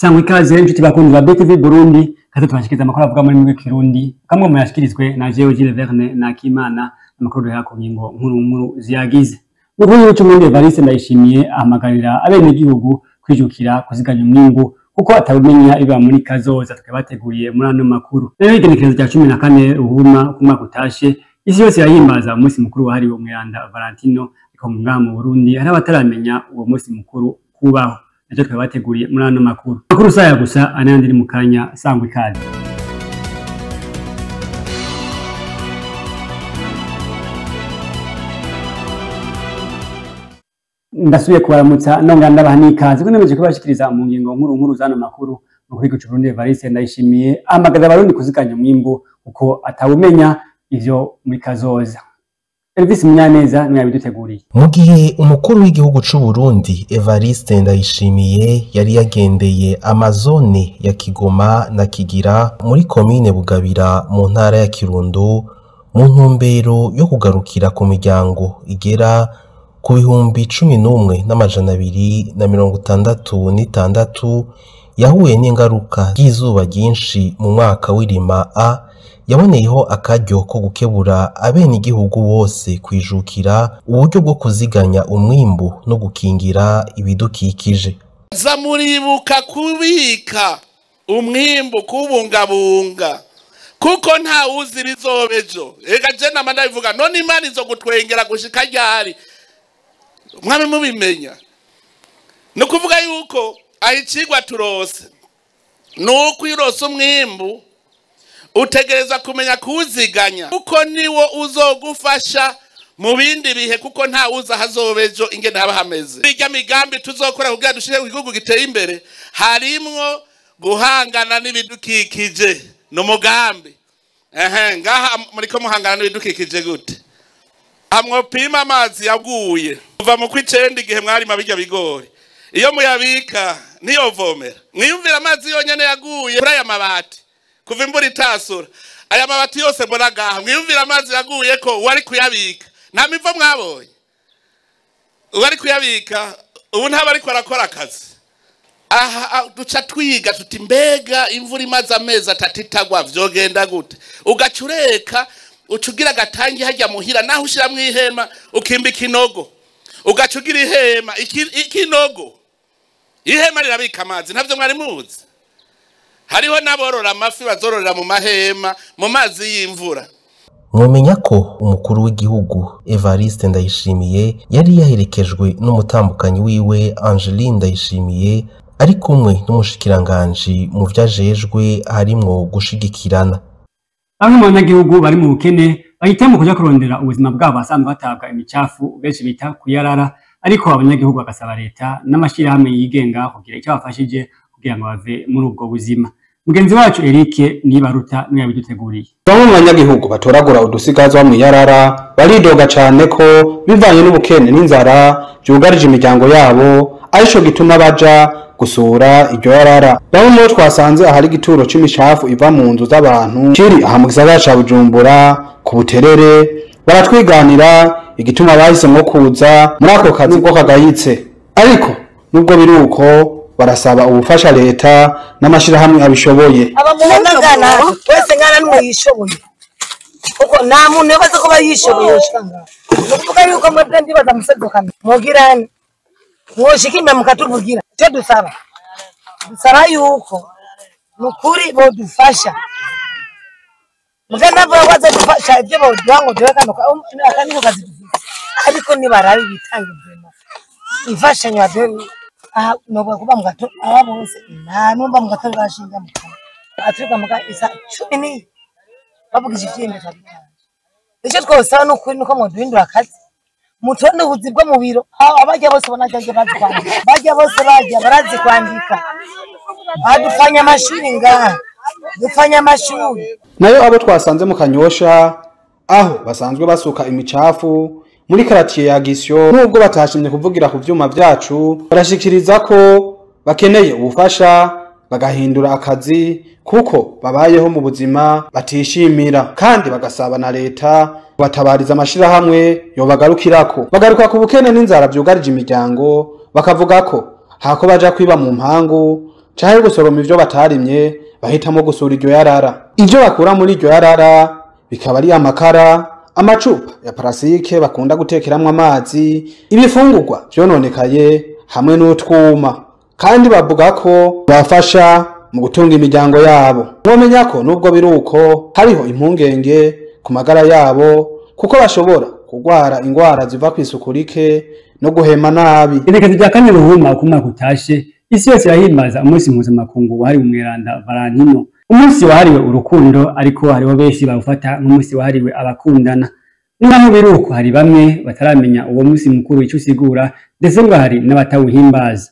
Sangwa ikaze inshuti bakunzi ba BTV Burundi, kaze tubashikiriza amakuru avuga muri mwe Kirundi. Kamwe mu yashikirizwe na Jewe Gilles Verne na Kimana, amakuru duhera ku ngingo nkuru nkuru ziyagize. Mukuru w'igihugu c'Uburundi Evariste Ndayishimiye ahamagarira abenegihugu kwijukira kuziganya umwimbu kuko atabumenya iba muri kazoza. Tukabateguriye muri ano makuru. Rero igenekerezo rya 14 Ruhuma ku mwaka utashe, isi yose yahimbaza umunsi mukuru wahariwe Umweranda Valentino, ariko ngaha mu Burundi hari abataramenya uwo munsi mukuru kubaho. Nacyo twabateguriye muri ano makuru. Makuru saya gusa anandi ni mukanya. Sangwa ikaze. Ndasubiye kubaramutsa nongera ndabaha n'ikaze ko nemeje kubashikiriza mu ngingo nkuru nkuru zano makuru. Mukuru w'igihugu c'Uburundi Evariste Ndayishimiye ahamagarira abarundi kuziganya umwimbu kuko atawumenya ivyo muri kazoza. Elvis Munyaneza niwe yabiduteguriye. Mu gihe umukuru w'igihugu c'u Burundi Evariste Ndayishimiye yari yagendeye amazone ya Kigoma na Kigira muri komine Bugabira mu ntara ya Kirundo mu ntumbero yo kugarukira ku miryango igera ku 11,266 yahuye n'ingaruka y'izuba ryinshi mu mwaka w'irima A, yaboneyeho akaryo ko gukebura abenegihugu bose kwijukira uburyo bwo kuziganya umwimbu no gukingira ibidukikije. Za muribuka kubika umwimbu, kubungabunga, kuko nta wuzi bizobejo. Ega je nama ndabivuga, none Imana izogutwengera gushika ryari? Mwami mubimenya. Ni ukuvuga yuko ahicigwa turose nuko irose umwimbu utegereza kumenya kuwuziganya, kuko niwo uzogufasha mu bindi bihe, kuko nta wuza hazobejo ingene haba hameze. Irya migambi tuzokora kugira dushire igihugu giteye imbere harimwo guhangana n'ibidukikije n'umugambi. Ngaha muriko muhangana n'ibidukikije gute? Amwopima amazi yaguye kuva mu kwicenda igihe mwarima bijya bigori, iyo muyabika niyovomera. Mwiyumvira amazi yonyene yaguye kuri aya mabati kuva imvura itasura, aya mabati yose mbona ngaha, mwiyumvira amazi yaguye ko wari kuyabika nta mivo mwabonye, uwari kuyabika ubu ntaba ariko arakora akazi. Aha duca twiga tuti mbega imvura imaze amezi atatu itagwa vyogenda gute? Ugaca ureka ucugira gatangi hajya muhira, naho ushiramwo ihema ukimba ikinogo, ugaca ugira ihema ikinogo, ihema rirabika amazi, ntavyo mwari muzi. Hariho n'aborora amafi bazororera mu mahema mu mazi y'imvura. Mwomenya ko umukuru w'igihugu Evariste Ndayishimiye yari yaherekejwe n'umutambukanyi wiwe Angeline Ndayishimiye, ari kumwe n'umushikiranganji mu vyajejwe harimwo gushigikirana. Bamwe mu banyagihugu bari mu bukene bahitamo kuja kurondera ubuzima bwabo basanzwe batabwa imicafu benshi bita kuyarara, ariko abanyagihugu bagasaba leta n'amashirahamwe yigenga kugira icyo bafashije kugira ngo bave muri ubwo buzima. Mugenzi wacu Eric Nibaruta niwe yabiduteguriye. Bamwe mu banyagihugu batoragura udusigazwa mu yarara baridoga cane ko bivanye n'ubukene n'inzara byugarije imiryango yabo, arico gituma baja gusura iryo yarara. Bamwe mu twasanze ahari igituro c'imicafu iva mu nzu z'abantu kiri aha mu gisagara ca Bujumbura ku Buterere, baratwiganira igituma bahisemwo kuza muri ako kazi bwo kagayitse. Ariko nubwo biri uko barasaba ubufasha leta n'amashirahamwe abishoboye. Abamubona ngana wese ngana n'uwo yishoboye, kuko nta muntu yobaza ko bayishoboye. Nukuvuga yuko mwebwe ndibaza musedukana mugirane mwoshikimba mukatuvugira. Icyo dusaba, dusaba yuko nukuri bodufasha, mugenda vuba bazadufasha ibyo boduha ngo duhe kano akaniko kazi dufite, ariko nibarabe bitange vema imfashanyo baduhe. Aha noba kuba mugato aba bose nta numba mugato bashinga mukana aturuka muga isa 10 bavugije ivyembe twabitanga. Icyo twosaba nukuri nuko mwoduhindura akazi, mutonde ubuzi bwo mu biro. Abajya bose bona cyangwa bazi kwandika, bajya bose bajya barazi kwandika, badufanya amashuri ngaha, dufanya amashuri. Nayo abo twasanze mu Kanyosha aho basanzwe basuka imicafu muri karatiye ya Gisyo, nubwo batashimye kuvugira ku vyuma vyacu, barashikiriza ko bakeneye ubufasha bagahindura akazi kuko babayeho mu buzima batishimira, kandi bagasaba na leta batabariza amashirahamwe yobagarukirako. Bagaruka ku bukene n'inzara vyugarije imiryango, bakavuga ko hako baja kwiba mu mpangu canke gusoroma ivyo batarimye, bahitamo gusura iryo yarara. Ivyo bakura muri iryo yarara bikaba ari amakara, amacupa ya parasike bakunda gutekeramwo amazi, ibifungurwa vyononekaye hamwe n'utwuma, kandi bavuga ko bafasha mu gutunga imiryango yabo. Mwomenya ko nubwo biruko hariho impungenge ku magara yabo, kuko bashobora kugwara ingwara ziva kw'isuku rike no guhema nabi. Igenekerezo rya 4 Ruhuma uko umwaka utashe, isi yose irahimbaza umunsi mpuzamakungu wahariwe umweranda Valentino, umunsi wahariwe urukundo, ariko hariho benshi bawufata nk'umunsi wahariwe abakundana. Naho biruko hari bamwe bataramenya uwo munsi mukuru ico usigura, ndetse ngo hari n'abatawuhimbaza.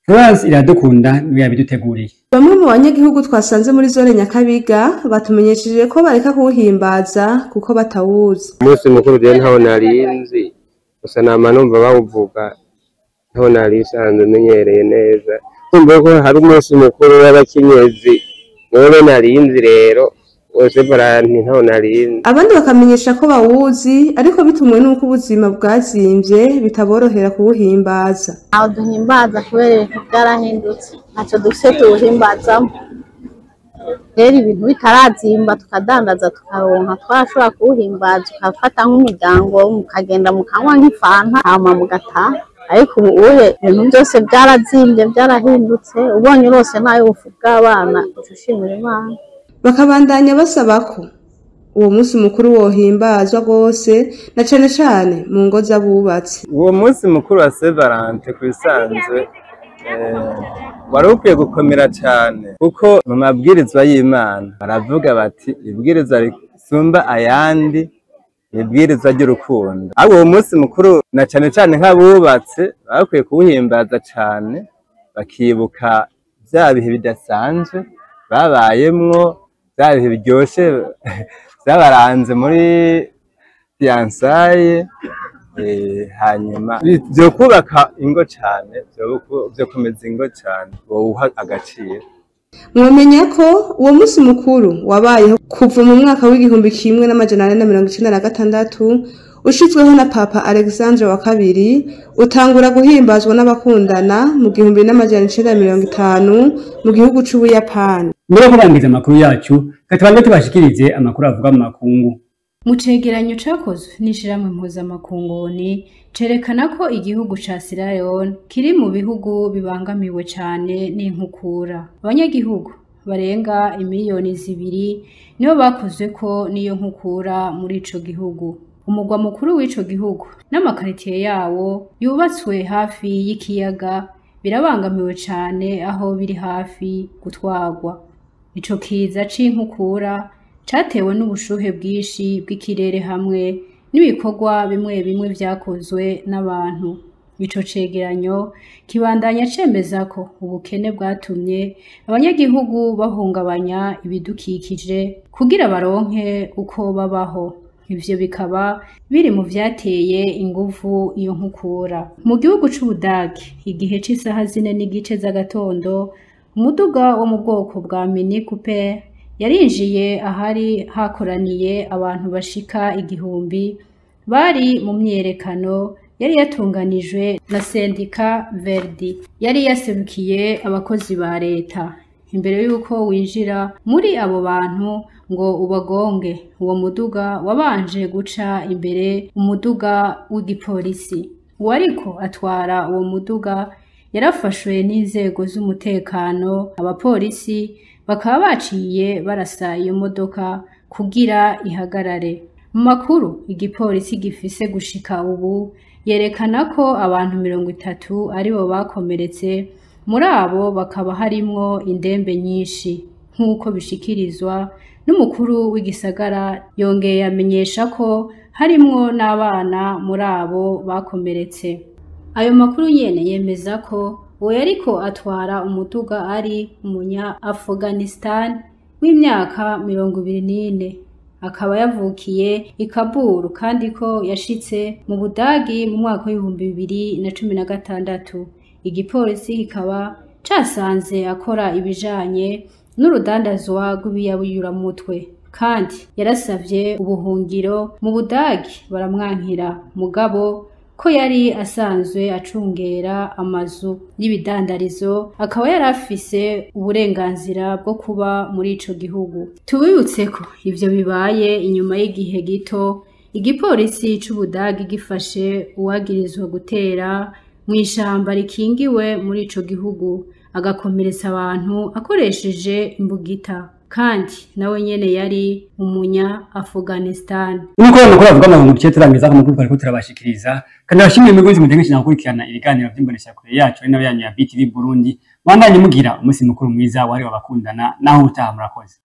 Florence Iradukunda niwe yabiduteguriye. Bamwe mu banyagihugu twasanze muri zone Nyakabiga batumenyesheje ko bareka kuwuhimbaza kuko batawuzi. Umunsi mukuru je ntawo narinzi, gusa nama numva bawuvuga, ntawo nari nsanzwe menyereye neza. Kumva ko hari umunsi mukuru w'abakenyezi, niwo narinzi rero, wose baranti ntawo narinzi. Abandi bakamenyesha ko bawuzi ariko bitumwe n'uko ubuzima bwazimvye bitaborohera kuwuhimbaza. Aho duhimbaza kubera ibintu byarahindutse, ntacyo dufise tuwuhimbazamo. Rero ibintu bitarazimba tukadandaza tukaronka, twarashobora kuwuhimbaza ukafata nk'umuryango mukagenda mukanywa nk'ifanta hama mugataha. Ariko ubu uye ibintu byose byarazimvye byarahindutse, ubonye urose nayo ubufu bw'abana uca ushimira Imana. Bakabandanya basaba ko uwo munsi mukuru wohimbazwa rwose na cane cane mu ngo z'abubatsi. Uwo munsi mukuru wa Saint Valentin kw'isanzwe wari ukwiye gukomera cane, kuko mu mabwirizwa y'Imana baravuga bati ibwirizwa risumba ayandi ni ibwirizwa ry'urukundo. Ahubwo uwo munsi mukuru na cane cane nk'abubatse bakwiye kuwuhimbaza cane, bakibuka vya bihe bidasanzwe babayemwo, vya bihe biryoshe vyabaranze muri fiansaye, hanyuma vyo kubaka ingo cane, vyo komeza ingo cane, bowuha agaciro. Mwomenya ko uwo munsi mukuru wabayeho kuva mu mwaka w'1496 ushizweho na Papa Alexandre wa kabiri, utangura guhimbazwa n'abakundana mu 1950 mu gihugu c'Ubuyapani. Mbere yo kurangiza amakuru yacu, katubanze tubashikirize amakuru avuga mu makungu. Mu cegeranyo cakozwe n'ishirahamwe mpuzamakungu cerekana ko igihugu ca Sierra Leone kiri mu bihugu bibangamiwe cane n'inkukura. Abanyagihugu barenga imiliyoni 2 nibo bakozweko n'iyo nkukura muri ico gihugu. Umugwa mukuru w'ico gihugu n'amakaritiye yawo yubatswe hafi y'ikiyaga birabangamiwe cane aho biri hafi gutwarwa. Ico kiza c'inkukura catewe n'ubushuhe bwinshi bw'ikirere hamwe n'ibikorwa bimwe bimwe vyakozwe n'abantu. Ico cegeranyo kibandanya cemeza ko ubukene bwatumye abanyagihugu bahungabanya ibidukikije kugira baronke uko babaho. Ivyo bikaba biri mu vyateye inguvu iyo nkukura. Mu gihugu c'Ubudagi, igihe c'isaha 4:15 z'agatondo, umuduga wo mu bwoko bwa Mini Cooper yarinjiye ahari hakoraniye abantu bashika 1000 bari mu myerekano yari yatunganijwe na Sendika Verdi, yari yaserukiye abakozi ba leta. Imbere yuko winjira muri abo bantu ngo ubagonge, uwo muduga wabanje guca imbere umuduga w'igipolisi. Uwariko atwara uwo muduga yarafashwe n'inzego z'umutekano, abapolisi bakaba baciye barasa iyo modoka kugira ihagarare. Mu makuru igipolisi gifise gushika ubu yerekana ko abantu 30 aribo bakomeretse, muri abo bakaba harimwo indembe nyinshi nk'uko bishikirizwa n'umukuru w'igisagara. Yongeye amenyesha ko harimwo n'abana muri abo bakomeretse. Ayo makuru nyene yemeza ko uwo yariko atwara umuduga ari umunya Afghanistan w'imyaka 24, akaba yavukiye i Kabul, kandi ko yashitse mu Budagi mu mwaka w'2016. Igipolisi kikaba casanze akora ibijanye n'urudandazwa rw'ibiyayuramutwe, kandi yarasavye ubuhungiro mu Budagi baramwankira, mugabo ko yari asanzwe acungera amazu y'ibidandarizo, akaba yari afise uburenganzira bwo kuba muri ico gihugu. Tubibutse ko ivyo bibaye inyuma y'igihe gito igipolisi c'Ubudagi gifashe uwagirizwa gutera mw'ishamba rikingiwe muri ico gihugu, agakomeretsa abantu akoresheje imbugita, kandi nawe nyene yari umunya Afghanistan. Nuko rero amakuru avuga mu gice turangiza amakuru twariko turabashikiriza, kandi abashimiye imigozi mutengesha gukurikirana ibiganiro vy'imboneshakure yacu ari nayo yanyu ya BTV Burundi. Mwandanye mugira umunsi mukuru mwiza wari wabakundana, naho utaha murakoze.